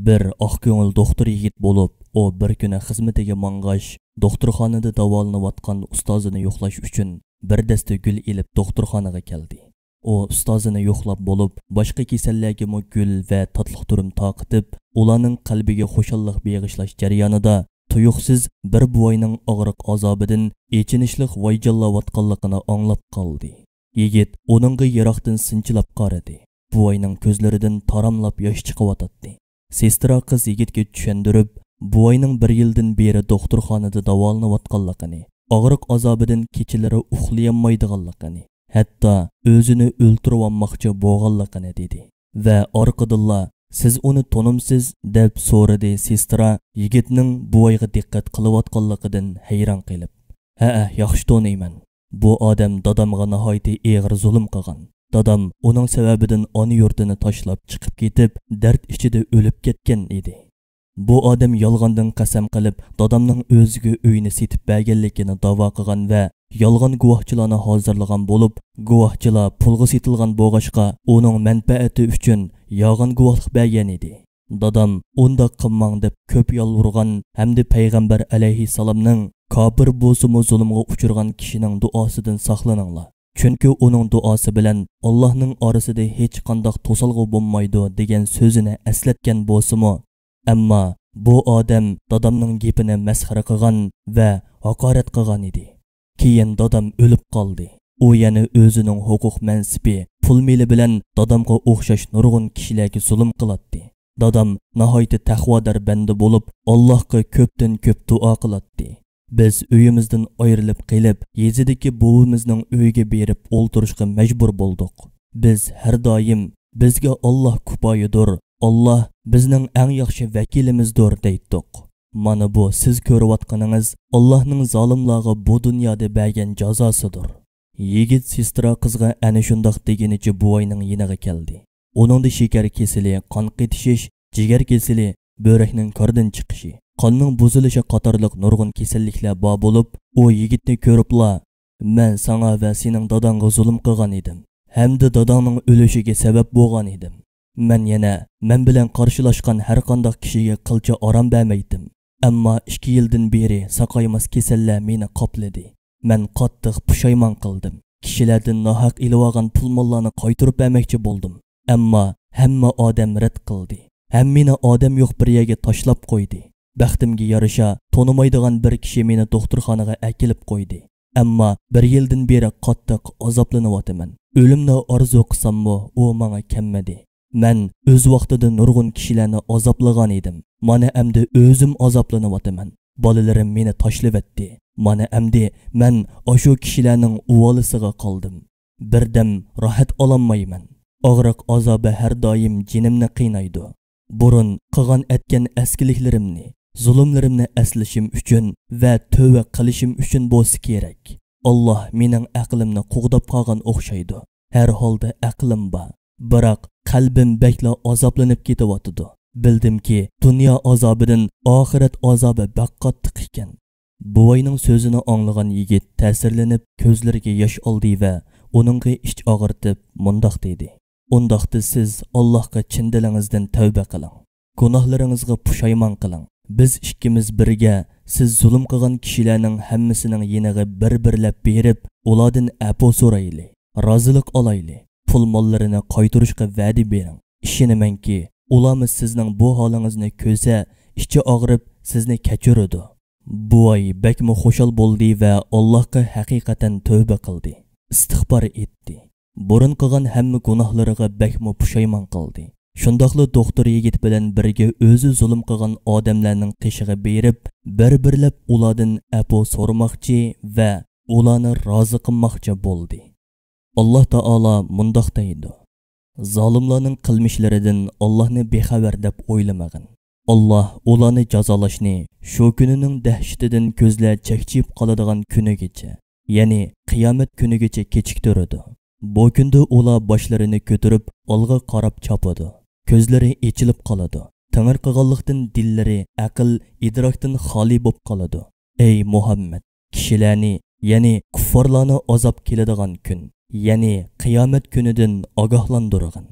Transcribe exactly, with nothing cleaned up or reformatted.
بىر ئاق كۆڭۈل دوختۇر يىگىت بولۇپ، ئۇ بىر كۈنى خىزمىتىگە ماڭغاچ، دوختۇرخانىدا داۋالىنىۋاتقان ئۇستازىنى يوقلاش ئۈچۈن بىر دەستە گۈل ئېلىپ دوختۇرخانىغا كەلدى. ئۇ ئۇستازىنى يوقلاپ بولۇپ، باشقا كېسەللەرگىمۇ گۈل ۋە تاتلىق تۈرۈم تارقىتىپ، ئۇلارنىڭ قەلبىگە خۇشاللىق بېغىشلاش جەريانىدا تۇيۇقسىز بىر بوۋاينىڭ ئاغرىق ئازابىدىن ئېچىنىشلىق ۋايجانلاۋاتقانلىقىنى ئاڭلاپ قالدى. يىگىت ئۇنىڭغا يىراقتىن سىنچىلاپ قارىدى. بوۋاينىڭ كۆزلىرىدىن تاراملاپ ياش چىقىۋاتاتتى. سېسترا قىز يىگىتكە چۈشەندۈرۈپ، بوۋاينىڭ بىر يىلدىن بېرى دوختۇرخانىدا داۋالىنىۋاتقانلىقىنى، ئاغرىق ئازابىدىن كېچىلىرى ئۇخلىيالمايدىغانلىقىنى، ھەتتا ئۆزىنى ئۆلتۈرۈۋالماقچى بولغانلىقىنى دېدى. ۋە ئارقىدىنلا، «سىز ئۇنى تونۇمسىز؟» دەپ سورىدى سېسترا، يىگىتنىڭ بوۋايغا دىققەت قىلىۋاتقانلىقىدىن ھەيران قېلىپ. «ھەئە، ياخشى تونۇيمەن. بۇ ئادەم دادامغا ناھايىتى ئېغىر زۇلۇم قىلغان. دادام ئۇنىڭ سەۋەبىدىن ئانا يۇرتىنى تاشلاپ چىقىپ كېتىپ، دەرد ئىچىدە ئۆلۈپ كەتكەن ئىدى. بۇ ئادەم يالغاندىن قەسەم قىلىپ، دادامنىڭ ئۆزىگە ئۆينى سېتىپ بەرگەنلىكىنى داۋا قىلغان ۋە يالغان گۇۋاھچىلارنى ھازىرلىغان بولۇپ، گۇۋاھچىلار پۇلغا سېتىلغان بولغاچقا، ئۇنىڭ مەنپەئەتى ئۈچۈن يالغان گۇۋاھلىق بەرگەن ئىدى. دادام ئۇنداق قىلماڭ دەپ كۆپ يالۋۇرغان ھەمدە پەيغەمبەر ئەلەيھىسسالامنىڭ كاپىر بولسىمۇ زۇلۇمغا ئۇچرىغان كىشىنىڭ دۇئاسىدىن ساقلىنىڭلار. چۈنكى ئۇنىڭ دۇئاسى بىلەن ئاللاھنىڭ ئارىسىدا ھېچقانداق توسالغۇ بولمايدۇ» دېگەن سۆزىنى ئەسلەتكەن بولسىمۇ، ئەمما بۇ ئادەم دادامنىڭ گېپىنى مەسخىرە قىلغان ۋە ھاقارەت قىلغان ئىدى. كېيىن دادام ئۆلۈپ قالدى. ئۇ يەنە ئۆزىنىڭ ھوقۇق مەنسىپى، پۇل مېلى بىلەن دادامغا ئوخشاش نۇرغۇن كىشىلەرگە زۇلۇم قىلاتتى. دادام ناھايىتى تەقۋادار بەندە بولۇپ، ئاللاھقا كۆپتىن كۆپ دۇئا قىلاتتى. بىز ئۆيىمىزدىن ئايرىلىپ قېلىپ، يېزىدىكى بوۋىمىزنىڭ ئۆيىگە بېرىپ ئولتۇرۇشقا مەجبۇر بولدۇق. بىز ھەر دائىم، «بىزگە ئاللاھ كۇپايىدۇر، ئاللاھ بىزنىڭ ئەڭ ياخشى ۋەكىلىمىزدۇر» دەيتتۇق. «مانا بۇ سىز كۆرۈۋاتقىنىڭىز ئاللاھنىڭ زالىملارغا بۇ دۇنيادا بەرگەن جازاسىدۇر.» يىگىت سېسترا قىزغا ئەنە شۇنداق دېگىنىچە بوۋاينىڭ يېنىغا كەلدى. ئۇنىڭدا شېكەر كېسىلى، قان قېتىشىش، جىگەر كېسىلى، بۆرەكنىڭ كاردىن چىقىشى، قاننىڭ بۇزۇلۇشى قاتارلىق نۇرغۇن كېسەللىكلەر بار بولۇپ، ئۇ يىگىتنى كۆرۈپلا، «مەن ساڭا ۋە سېنىڭ داداڭغا زۇلۇم قىلغان ئىدىم ھەمدە داداڭنىڭ ئۆلۈشىگە سەۋەب بولغان ئىدىم. مەن يەنە مەن بىلەن قارشىلاشقان ھەرقانداق كىشىگە قىلچە ئارام بەرمەيتتىم. ئەمما ئىككى يىلدىن بېرى ساقايماس كېسەللەر مېنى قاپلىدى. مەن قاتتىق پۇشايمان قىلدىم. كىشىلەردىن ناھەق ئېلىۋالغان پۇل-ماللارنى قايتۇرۇپ بەرمەكچى بولدۇم. ئەمما ھەممە ئادەم رەت قىلدى. ھەممىنى ئادەم يوق بىر يەرگە تاشلاپ قويدى. بەختىمگە يارىشا، تونۇمايدىغان بىر كىشى مېنى دوختۇرخانىغا ئەكېلىپ قويدى. ئەمما بىر يىلدىن بېرى قاتتىق ئازابلىنىۋاتىمەن. ئۆلۈمنى ئارزۇ قىلساممۇ، ئۇ ماڭا كەلمىدى. مەن ئۆز ۋاقتىدا نۇرغۇن كىشىلەرنى ئازابلىغان ئىدىم. مانا ئەمدى ئۆزۈم ئازابلىنىۋاتىمەن. بالىلىرىم مېنى تاشلىۋەتتى. مانا ئەمدى مەن ئاشۇ كىشىلەرنىڭ ئۇۋالىسىغا قالدىم. بىردەم راھەت ئالالمايمەن. ئاغرىق ئازابى ھەر دائىم جېنىمنى قىينايدۇ. بۇرۇن قىلغان ئەتكەن ئەسكىلىكلىرىمنى، زۇلۇملىرىمنى ئەسلىشىم ئۈچۈن ۋە تۆۋە قىلىشىم ئۈچۈن بولسا كېرەك. ئاللاھ مېنىڭ ئەقلىمنى قوغداپ قالغان ئوخشايدۇ. ھەر ھالدا ئەقلىم بار. بىراق قەلبىم بەكلا ئازابلىنىپ كېتىۋاتىدۇ. بىلدىمكى، دۇنيا ئازابىدىن ئاخىرەت ئازابى بەك قاتتىق ئىكەن. بوۋاينىڭ سۆزىنى ئاڭلىغان يىگىت تەسىرلىنىپ، كۆزلىرىگە ياش ئالدى ۋە ئۇنىڭغا ئىچ ئاغرىتىپ مۇنداق دېدى: «ئۇنداقتا سىز ئاللاھقا چىن دىلىڭىزدىن تەۋبە قىلىڭ. گۇناھلىرىڭىزغا پۇشايمان قىلىڭ. بىز ئىككىمىز بىرگە سىز زۇلۇم قىلغان كىشىلەرنىڭ ھەممىسىنىڭ يېنىغا بىر-بىرلەپ بېرىپ، ئۇلاردىن ئەپۇ سورايلى، رازىلىق ئالايلى، پۇل-ماللىرىنى قايتۇرۇشقا ۋەدە بېرىڭ. ئىشىنىمەنكى، ئۇلارمۇ سىزنىڭ بۇ ھالىڭىزنى كۆرسە، ئىچى ئاغرىپ، سىزنى كەچۈرىدۇ.» بوۋاي بەكمۇ خۇشال بولدى ۋە ئاللاھقا ھەقىقەتەن تۆۋبە قىلدى، ئىستىغپار ئېيتتى. بۇرۇن قىلغان ھەممە گۇناھلىرىغا بەكمۇ پۇشايمان قىلدى. شۇنداقلا دوختۇر يىگىت بىلەن بىرگە ئۆزى زۇلۇم قىلغان ئادەملەرنىڭ قېشىغا بېرىپ، بىر-بىرلەپ ئۇلاردىن ئەپۇ سورىماقچى ۋە ئۇلارنى رازى قىلماقچى بولدى. ئاللاھ تائالا مۇنداق دەيدۇ: «زالىملارنىڭ قىلمىشلىرىدىن ئاللاھنى بىخەۋەر دەپ ئويلىمىغىن. ئاللاھ ئۇلارنى جازالاشنى شۇ كۈنىنىڭ دەھشىتىدىن كۆزلەر چەكچىيىپ قالىدىغان كۈنىگىچە، يەنى قىيامەت كۈنىگىچە كېچىكتۈرىدۇ. بۇ كۈندە ئۇلار باشلىرىنى كۆتۈرۈپ، ئالغا قاراپ چاپىدۇ. كۆزلىرى ئېچىلىپ قالىدۇ. تېڭىرقىغانلىقتىن دىللىرى ئەقىل، ئىدراكتىن خالىي بولۇپ قالىدۇ.» ئەي مۇھەممەد، كىشىلەرنى، يەنى كۇففارلارنى ئازاب كېلىدىغان كۈن، يەنى قىيامەت كۈنىدىن ئاگاھلاندۇرغىن.